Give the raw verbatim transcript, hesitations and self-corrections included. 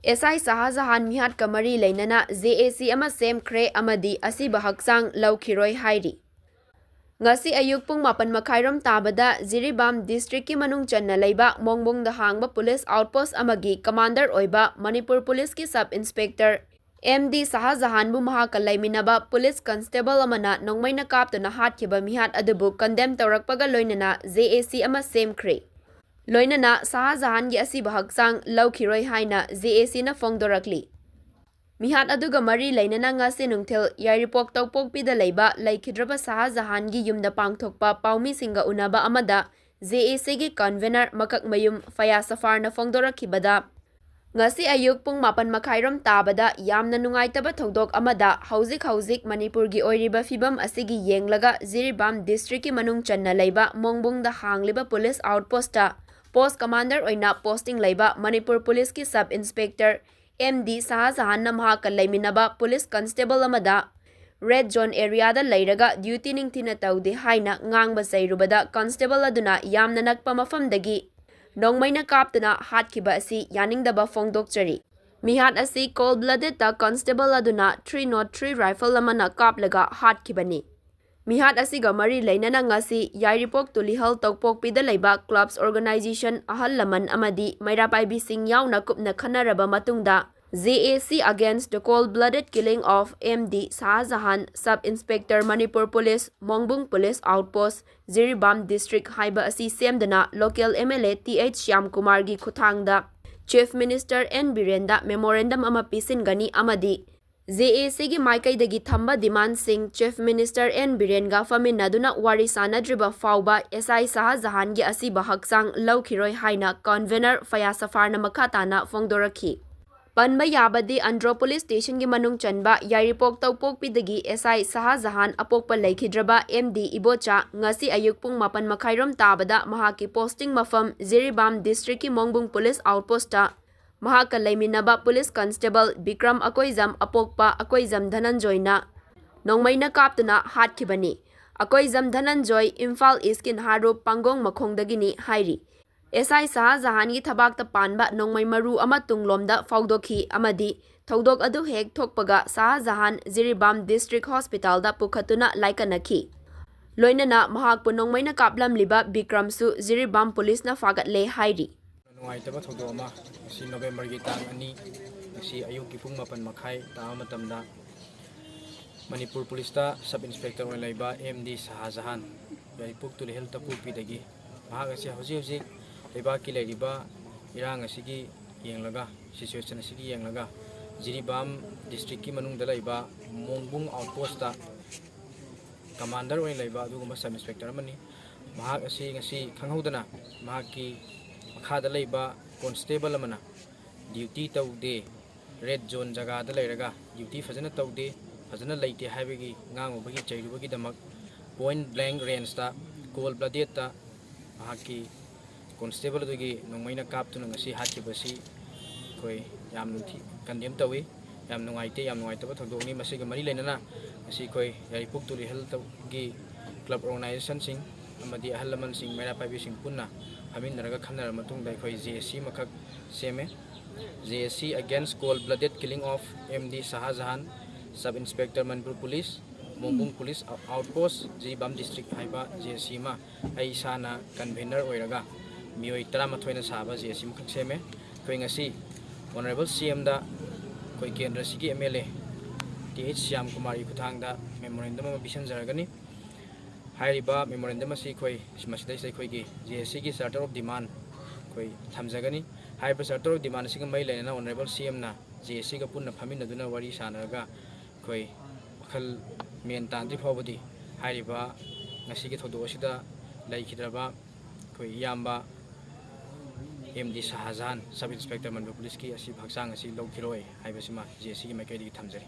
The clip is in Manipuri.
ꯑꯦꯁ ꯑꯥꯏ ꯁꯍꯥꯖꯍꯥꯟ ꯃꯤꯍꯥꯠꯀ ꯃꯔꯤ ꯂꯩꯅꯅ ꯖꯦ ꯑꯦ ꯁꯤ ꯑꯃ ꯁꯦꯝꯈ꯭ꯔꯦ ꯑꯃꯗꯤ ꯑꯁꯤꯕ ꯍꯛꯆꯥꯡ ꯂꯧꯈꯤꯔꯣꯏ ꯍꯥꯏꯔꯤ꯫ ꯉꯁꯤ ꯑꯌꯨꯛ ꯄꯨꯡ ꯃꯥꯄꯟ ꯃꯈꯥꯏꯔꯣꯝ ꯇꯥꯕꯗ ꯖꯤꯔꯤꯕꯥꯝ ꯗꯤꯁꯇ꯭ꯔꯤꯛꯀꯤ ꯃꯅꯨꯡ ꯆꯟꯅ ꯂꯩꯕ ꯃꯣꯡꯕꯨꯡꯗ ꯍꯥꯡꯕ ꯄꯨꯂꯤꯁ ꯑꯥꯎꯠꯄꯣꯁꯠ ꯑꯃꯒꯤ ꯀꯃꯥꯟꯗꯔ ꯑꯣꯏꯕ ꯃꯅꯤꯄꯨꯔ ꯄꯨꯂꯤꯁꯀꯤ ꯁꯕ ꯏꯟꯁꯄꯦꯛꯇꯔ ꯑꯦꯝ ꯗꯤ ꯁꯍꯥꯖꯍꯥꯟꯕꯨ ꯃꯍꯥꯛꯀ ꯂꯩꯃꯤꯟꯅꯕ ꯄꯨꯂꯤꯁ ꯀꯟꯁꯇꯦꯕꯜ ꯑꯃꯅ ꯅꯣꯡꯃꯩꯅ ꯀꯥꯞꯇꯨꯅ ꯍꯥꯠꯈꯤꯕ ꯃꯤꯍꯥꯠ ꯑꯗꯨꯕꯨ ꯀꯟꯗꯦꯝ ꯇꯧꯔꯛꯄꯒ ꯂꯣꯏꯅꯅ ꯖꯦ ꯑꯦ ꯁꯤ ꯑꯃ ꯁꯦꯝꯈ꯭ꯔꯦ꯫ ꯂꯣꯏꯅꯅ ꯁꯍꯥꯖꯍꯥꯟꯒꯤ ꯑꯁꯤꯕ ꯍꯛꯆꯥꯡ ꯂꯧꯈꯤꯔꯣꯏ ꯍꯥꯏꯅ ꯖꯦ ꯑꯦ ꯁꯤꯅ ꯐꯣꯡꯗꯣꯔꯛꯂꯤ꯫ ꯃꯤꯍꯥꯠ ꯑꯗꯨꯒ ꯃꯔꯤ ꯂꯩꯅꯅ ꯉꯁꯤ ꯅꯨꯡꯊꯤꯜ ꯌꯥꯏꯔꯤꯄꯣꯛ ꯇꯧꯄꯣꯛꯄꯤꯗ ꯂꯩꯕ ꯂꯩꯈꯤꯗ꯭ꯔꯕ ꯁꯍꯥꯖꯍꯥꯟꯒꯤ ꯌꯨꯝꯗ ꯄꯥꯡꯊꯣꯛꯄ ꯄꯥꯎꯃꯤꯁꯤꯡꯒ ꯎꯅꯕ ꯑꯃꯗ ꯖꯦ ꯑꯦ ꯁꯤꯒꯤ ꯀꯟꯚꯦꯅꯔ ꯃꯀꯛꯃꯌꯨꯝ ꯐꯌꯥꯖ ꯁꯐꯥꯔꯅ ꯐꯣꯡꯗꯣꯔꯛꯈꯤꯕꯗ, ꯉꯁꯤ ꯑꯌꯨꯛ ꯄꯨꯡ ꯃꯥꯄꯟ ꯃꯈꯥꯏꯔꯣꯝ ꯇꯥꯕꯗ ꯌꯥꯝꯅ ꯅꯨꯡꯉꯥꯏꯇꯕ ꯊꯧꯗꯣꯛ ꯑꯃꯗ ꯍꯧꯖꯤꯛ ꯍꯧꯖꯤꯛ ꯃꯅꯤꯄꯨꯔꯒꯤ ꯑꯣꯏꯔꯤꯕ ꯐꯤꯕꯝ ꯑꯁꯤꯒꯤ ꯌꯦꯡꯂꯒ ꯖꯤꯔꯤꯕꯥꯝ ꯗꯤꯁꯇ꯭ꯔꯤꯛꯀꯤ ꯃꯅꯨꯡ ꯆꯟꯅ ꯂꯩꯕ ꯃꯣꯡꯕꯨꯡꯗ ꯍꯥꯡꯂꯤꯕ ꯄꯨꯂꯤꯁ ꯑꯥꯎꯠꯄꯣꯁꯇ ꯄꯣꯁ ꯀꯃꯥꯟꯗꯔ ꯑꯣꯏꯅ ꯄꯣꯁꯇꯤꯡ ꯂꯩꯕ ꯃꯅꯤꯄꯨꯔ ꯄꯨꯂꯤꯁꯀꯤ ꯁꯕ ꯏꯟꯁꯄꯦꯛꯇꯔ ꯑꯦꯝ ꯗꯤ ꯁꯍꯥꯖꯍꯥꯟꯅ ꯃꯍꯥꯛꯀ ꯂꯩꯃꯤꯟꯅꯕ ꯄꯨꯂꯤꯁ ꯀꯟꯁꯇꯦꯕꯜ ꯑꯃꯗ ꯔꯦꯗ ꯖꯣꯟ ꯑꯦꯔꯤꯌꯥꯗ ꯂꯩꯔꯒ ꯗ꯭ꯌꯨꯇꯤ ꯅꯤꯡꯊꯤꯅ ꯇꯧꯗꯦ ꯍꯥꯏꯅ ꯉꯥꯡꯕ ꯆꯩꯔꯨꯕꯗ ꯀꯟꯁꯇꯦꯕꯜ ꯑꯗꯨꯅ ꯌꯥꯝꯅ ꯅꯛꯄ ꯃꯐꯝꯗꯒꯤ ꯅꯣꯡꯃꯩꯅ ꯀꯥꯞꯇꯨꯅ ꯍꯥꯠꯈꯤꯕ ꯑꯁꯤ ꯌꯥꯅꯤꯡꯗꯕ ꯐꯣꯡꯗꯣꯛꯆꯔꯤ꯫ ꯃꯤꯍꯥꯠ ꯑꯁꯤ ꯀꯣꯜ ꯕ꯭ꯂꯗꯦꯗꯇ ꯀꯟꯁꯇꯦꯕꯜ ꯑꯗꯨꯅ ꯊ꯭ꯔꯤ ꯅꯣꯠ ꯊ꯭ꯔꯤ ꯔꯥꯏꯐꯜ ꯑꯃꯅ ꯀꯥꯞꯂꯒ ꯍꯥꯠꯈꯤꯕꯅꯤ꯫ ꯃꯤꯍꯥꯠ ꯑꯁꯤꯒ ꯃꯔꯤ ꯂꯩꯅꯅ ꯉꯁꯤ ꯌꯥꯏꯔꯤꯄꯣꯛ ꯇꯨꯂꯤꯍꯜ ꯇꯧꯄꯣꯛꯄꯤꯗ ꯂꯩꯕ ꯀ꯭ꯂꯕꯁ ꯑꯣꯔꯒꯅꯥꯏꯖꯦꯁꯟ ꯑꯍꯜ ꯂꯃꯟ ꯑꯃꯗꯤ ꯃꯩꯔꯥ ꯄꯥꯏꯕꯤꯁꯤꯡ ꯌꯥꯎꯅ ꯀꯨꯞꯅ ꯈꯟꯅꯔꯕ ꯃꯇꯨꯡꯗ, ꯖꯦ ꯑꯦ ꯁꯤ Against the Cold Blooded Killing of M D Shahjahan, Sub Inspector Manipur Police, Mongbung Police Outpost, Jiribam District ꯍꯥꯏꯕ ꯑꯁꯤ ꯁꯦꯝꯗꯨꯅ local M L A T H ꯁ꯭ꯌꯥꯝꯀꯨꯃꯥꯔꯒꯤ ꯈꯨꯠꯊꯥꯡꯗ ꯆꯤꯐ ꯃꯤꯅꯤꯁꯇꯔ ꯑꯦꯟ ꯕꯤꯔꯦꯟꯗ ꯃꯦꯃꯣꯔꯦꯟꯗꯝ ꯑꯃ ꯄꯤꯁꯤꯟꯒꯅꯤ ꯑꯃꯗꯤ ꯖꯦ ꯑꯦ ꯁꯤꯒꯤ ꯃꯥꯏꯀꯩꯗꯒꯤ ꯊꯝꯕ ꯗꯤꯃꯥꯟꯁꯤꯡ ꯆꯤꯐ ꯃꯤꯅꯤꯁꯇꯔ ꯑꯦꯟ ꯕꯤꯔꯦꯟꯒ ꯐꯝꯃꯤꯟꯅꯗꯨꯅ ꯋꯥꯔꯤ ꯁꯥꯅꯗ꯭ꯔꯤꯕ ꯐꯥꯎꯕ ꯑꯦꯁ ꯑꯥꯏ ꯁꯍꯥꯖꯍꯥꯟꯒꯤ ꯑꯁꯤꯕ ꯍꯛꯆꯥꯡ ꯂꯧꯈꯤꯔꯣꯏ ꯍꯥꯏꯅ ꯀꯟꯚꯦꯅꯔ ꯐꯌꯥꯖ ꯁꯐꯥꯔꯅ ꯃꯈꯥ ꯇꯥꯅ ꯐꯣꯡꯗꯣꯔꯛꯈꯤ꯫ ꯄꯟꯕ ꯌꯥꯕꯗꯤ, ꯑꯟꯗ꯭ꯔꯣ ꯄꯨꯂꯤꯁ ꯁ꯭ꯇꯦꯁꯟꯒꯤ ꯃꯅꯨꯡ ꯆꯟꯕ ꯌꯥꯏꯔꯤꯄꯣꯛ ꯇꯧꯄꯣꯛꯄꯤꯗꯒꯤ ꯑꯦꯁ ꯑꯥꯏ ꯁꯍꯥꯖꯍꯥꯟ ꯑꯄꯣꯛꯄ ꯂꯩꯈꯤꯗ꯭ꯔꯕ ꯑꯦꯝ ꯗꯤ ꯏꯕꯣꯆꯥ ꯉꯁꯤ ꯑꯌꯨꯛ ꯄꯨꯡ ꯃꯥꯄꯟ ꯃꯈꯥꯏꯔꯣꯝ ꯇꯥꯕꯗ ꯃꯍꯥꯛꯀꯤ ꯄꯣꯁꯇꯤꯡ ꯃꯐꯝ ꯖꯤꯔꯤꯕꯥꯝ ꯗꯤꯁꯇ꯭ꯔꯤꯛꯀꯤ ꯃꯣꯡꯕꯨꯡ ꯄꯨꯂꯤꯁ ꯑꯥꯎꯠꯄꯣꯁꯇ ꯃꯍꯥꯛꯀ ꯂꯩꯃꯤꯟꯅꯕ ꯄꯨꯂꯤꯁ ꯀꯟꯁꯇꯦꯕꯜ ꯕꯤꯀ꯭ꯔꯝ ꯑꯀꯣꯏꯖꯝ ꯑꯄꯣꯛꯄ ꯑꯀꯣꯏꯖꯝ ꯙꯅꯟꯖꯣꯏꯅ ꯅꯣꯡꯃꯩꯅ ꯀꯥꯞꯇꯨꯅ ꯍꯥꯠꯈꯤꯕꯅꯤ꯫ ꯑꯀꯣꯏꯖꯝ ꯙꯅꯟꯖꯣꯏ ꯏꯝꯐꯥꯜ ꯏꯁꯀꯤ ꯅꯍꯥꯔꯨꯞ ꯄꯥꯡꯒꯣꯡ ꯃꯈꯣꯡꯗꯒꯤꯅꯤ ꯍꯥꯏꯔꯤ꯫ ꯑꯦꯁ ꯑꯥꯏ ꯁꯍꯥꯖꯍꯥꯟꯒꯤ ꯊꯕꯥꯛꯇ ꯄꯥꯟꯕ ꯅꯣꯡꯃꯩ ꯃꯔꯨ ꯑꯃ ꯇꯨꯡꯂꯣꯝꯗ ꯐꯥꯎꯗꯣꯛꯈꯤ ꯑꯃꯗꯤ ꯊꯧꯗꯣꯛ ꯑꯗꯨ ꯍꯦꯛ ꯊꯣꯛꯄꯒ ꯁꯍꯥꯖꯍꯥꯟ ꯖꯤꯔꯤꯕꯥꯝ ꯗꯤꯁꯇ꯭ꯔꯤꯛ ꯍꯣꯁꯄꯤꯇꯥꯜꯗ ꯄꯨꯈꯠꯇꯨꯅ ꯂꯥꯏꯀꯠꯅꯈꯤ꯫ ꯂꯣꯏꯅꯅ ꯃꯍꯥꯛꯄꯨ ꯅꯣꯡꯃꯩꯅ ꯀꯥꯞꯂꯝꯂꯤꯕ ꯕꯤꯀ꯭ꯔꯝꯁꯨ ꯖꯤꯔꯤꯕꯥꯝ ꯄꯨꯂꯤꯁꯅ ꯐꯥꯒꯠꯂꯦ ꯍꯥꯏꯔꯤ꯫ ꯅꯨꯡꯉꯥꯏꯇꯕ ꯊꯧꯗꯣꯛ ꯑꯃ ꯉꯁꯤ ꯅꯣꯕꯦꯝꯕꯔꯒꯤ ꯇꯥꯡ ꯑꯅꯤ, ꯉꯁꯤ ꯑꯌꯨꯛꯀꯤ ꯄꯨꯡ ꯃꯥꯄꯟ ꯃꯈꯥꯏ ꯇꯥꯕ ꯃꯇꯝꯗ ꯃꯅꯤꯄꯨꯔ ꯄꯨꯂꯤꯁꯇ ꯁꯕ ꯏꯟꯁꯄꯦꯛꯇꯔ ꯑꯣꯏꯅ ꯂꯩꯕ ꯑꯦꯝ ꯗꯤ ꯁꯍꯥꯖꯍꯥꯟ, ꯌꯥꯏꯔꯤꯄꯣꯛ ꯇꯨꯂꯤꯍꯜ ꯇꯄꯣꯛꯄꯤꯗꯒꯤ, ꯃꯍꯥꯛ ꯑꯁꯤ ꯍꯧꯖꯤꯛ ꯍꯧꯖꯤꯛ ꯂꯩꯕꯥꯛꯀꯤ ꯂꯩꯔꯤꯕ ꯏꯔꯥꯡ ꯑꯁꯤꯒꯤ ꯌꯦꯡꯂꯒ, ꯁꯤꯆꯨꯋꯦꯁꯟ ꯑꯁꯤꯒꯤ ꯌꯦꯡꯂꯒ, ꯖꯤꯔꯤꯕꯥꯝ ꯗꯤꯁꯇ꯭ꯔꯤꯛꯀꯤ ꯃꯅꯨꯡꯗ ꯂꯩꯕ ꯃꯣꯡꯕꯨꯡ ꯑꯥꯎꯠꯄꯣꯁꯇ ꯀꯃꯥꯟꯗꯔ ꯑꯣꯏꯅ ꯂꯩꯕ ꯑꯗꯨꯒꯨꯝꯕ ꯁꯕ ꯏꯟꯁꯄꯦꯛꯇꯔ ꯑꯃꯅꯤ꯫ ꯃꯍꯥꯛ ꯑꯁꯤ ꯉꯁꯤ ꯈꯪꯍꯧꯗꯅ ꯃꯍꯥꯛꯀꯤ ꯃꯈꯥꯗ ꯂꯩꯕ ꯀꯣꯟꯁꯇꯦꯕꯜ ꯑꯃꯅ ꯗ꯭ꯌꯨꯇꯤ ꯇꯧꯗꯦ, ꯔꯦꯗ ꯖꯣꯟ ꯖꯒꯥꯗ ꯂꯩꯔꯒ ꯗ꯭ꯌꯨꯇꯤ ꯐꯖꯅ ꯇꯧꯗꯦ, ꯐꯖꯅ ꯂꯩꯇꯦ ꯍꯥꯏꯕꯒꯤ ꯉꯥꯡꯉꯨꯕꯒꯤ ꯆꯩꯔꯨꯕꯒꯤꯗꯃꯛ ꯄꯣꯏꯟ ꯕ꯭ꯂꯦꯡ ꯔꯦꯟꯖꯇ ꯀꯣꯜ ꯕ꯭ꯂꯗꯦꯠꯇ ꯃꯍꯥꯛꯀꯤ ꯀꯣꯟꯁꯇꯦꯕꯜ ꯑꯗꯨꯒꯤ ꯅꯣꯡꯃꯩꯅ ꯀꯥꯞꯇꯨꯅ ꯉꯁꯤ ꯍꯥꯠꯈꯤꯕꯁꯤ ꯑꯩꯈꯣꯏ ꯌꯥꯝꯅ ꯊꯤ-, ꯀꯟꯗꯦꯝ ꯇꯧꯏ꯫ ꯌꯥꯝ ꯅꯨꯡꯉꯥꯏꯇꯦ, ꯌꯥꯝ ꯅꯨꯡꯉꯥꯏꯇꯕ ꯊꯧꯗꯣꯛꯅꯤ꯫ ꯃꯁꯤꯒ ꯃꯔꯤ ꯂꯩꯅꯅ ꯉꯁꯤ ꯑꯩꯈꯣꯏ ꯌꯥꯏꯔꯤꯄꯣꯛ ꯇꯨꯂꯤꯍꯜꯒꯤ ꯀ꯭ꯂꯕ ꯑꯣꯔꯒꯅꯥꯏꯖꯦꯁꯟꯁꯤꯡ ꯑꯃꯗꯤ ꯑꯍꯜ ꯂꯃꯟꯁꯤꯡ, ꯃꯩꯔꯥ ꯄꯥꯏꯕꯤꯁꯤꯡ ꯄꯨꯟꯅ ꯐꯝꯃꯤꯟꯅꯔꯒ ꯈꯟꯅꯔꯕ ꯃꯇꯨꯡꯗ ꯑꯩꯈꯣꯏ ꯖꯦ ꯑꯦꯁ ꯁꯤ ꯑꯃꯈꯛ ꯁꯦꯝꯃꯦ꯫ ꯖꯦ ꯑꯦꯁ ꯁꯤ Against Cold Blooded Killing of M D Shah Jahan, Sub Inspector Manipur Police, Mongbung police outpost, Jiribam district ꯍꯥꯏꯕ ꯖꯦ ꯑꯦꯁ ꯁꯤ ꯑꯃ ꯑꯩ ꯏꯁꯥꯅ ꯀꯟꯚꯦꯅꯔ ꯑꯣꯏꯔꯒ ꯃꯤꯑꯣꯏ ꯇꯔꯥꯃꯥꯊꯣꯏꯅ ꯁꯥꯕ ꯖꯦ ꯑꯦꯁ ꯁꯤ ꯑꯃꯈꯛ ꯁꯦꯝꯃꯦ꯫ ꯑꯩꯈꯣꯏ ꯉꯁꯤ ꯑꯣꯅꯔꯦꯕꯜ ꯁꯤ ꯑꯦꯝꯗ ꯑꯩꯈꯣꯏ ꯀꯦꯟꯗ꯭ꯔꯁꯤꯒꯤ M L A T H Shyam ꯀꯨꯃꯥꯔꯒꯤ ꯈꯨꯠꯊꯥꯡꯗ ꯃꯦꯃꯣꯔꯦꯟꯗꯝ ꯑꯃ ꯄꯤꯁꯤꯟꯖꯔꯒꯅꯤ꯫ ꯍꯥꯏꯔꯤꯕ ꯃꯦꯃꯣꯔꯦꯟꯗꯝ ꯑꯁꯤ ꯑꯩꯈꯣꯏ ꯃꯁꯤꯗꯩꯁꯤꯗ ꯑꯩꯈꯣꯏꯒꯤ ꯖꯦ ꯑꯦꯁ ꯁꯤꯒꯤ ꯆꯥꯔꯇꯔ ꯑꯣꯐ ꯗꯤꯃꯥꯟ ꯑꯩꯈꯣꯏ ꯊꯝꯖꯒꯅꯤ꯫ ꯍꯥꯏꯔꯤꯕ ꯆꯥꯔꯇꯔ ꯑꯣꯐ ꯗꯤꯃꯥꯟ ꯑꯁꯤꯒ ꯃꯔꯤ ꯂꯩꯅꯅ ꯑꯣꯅꯔꯦꯕꯜ ꯁꯤ ꯑꯦꯝꯅ ꯖꯦ ꯑꯦꯁ ꯁꯤꯒ ꯄꯨꯟꯅ ꯐꯝꯃꯤꯟꯅꯗꯨꯅ ꯋꯥꯔꯤ ꯁꯥꯟꯅꯔꯒ ꯑꯩꯈꯣꯏ ꯋꯥꯈꯜ ꯃꯦꯟ ꯇꯥꯗ꯭ꯔꯤ ꯐꯥꯎꯕꯗꯤ ꯍꯥꯏꯔꯤꯕ ꯉꯁꯤꯒꯤ ꯊꯧꯗꯣꯛ ꯑꯁꯤꯗ ꯂꯩꯈꯤꯗ꯭ꯔꯕ ꯑꯩꯈꯣꯏ ꯏꯌꯥꯝꯕ M D Shahjahan, sub inspector Manipur ꯄꯨꯂꯤꯁꯀꯤ ꯑꯁꯤꯕ ꯍꯛꯆꯥꯡ ꯑꯁꯤ ꯂꯧꯈꯤꯔꯣꯏ ꯍꯥꯏꯕꯁꯤꯃ ꯖꯦ ꯑꯦꯁ ꯁꯤꯒꯤ ꯃꯥꯏꯀꯩꯗꯒꯤ ꯊꯝꯖꯔꯤ꯫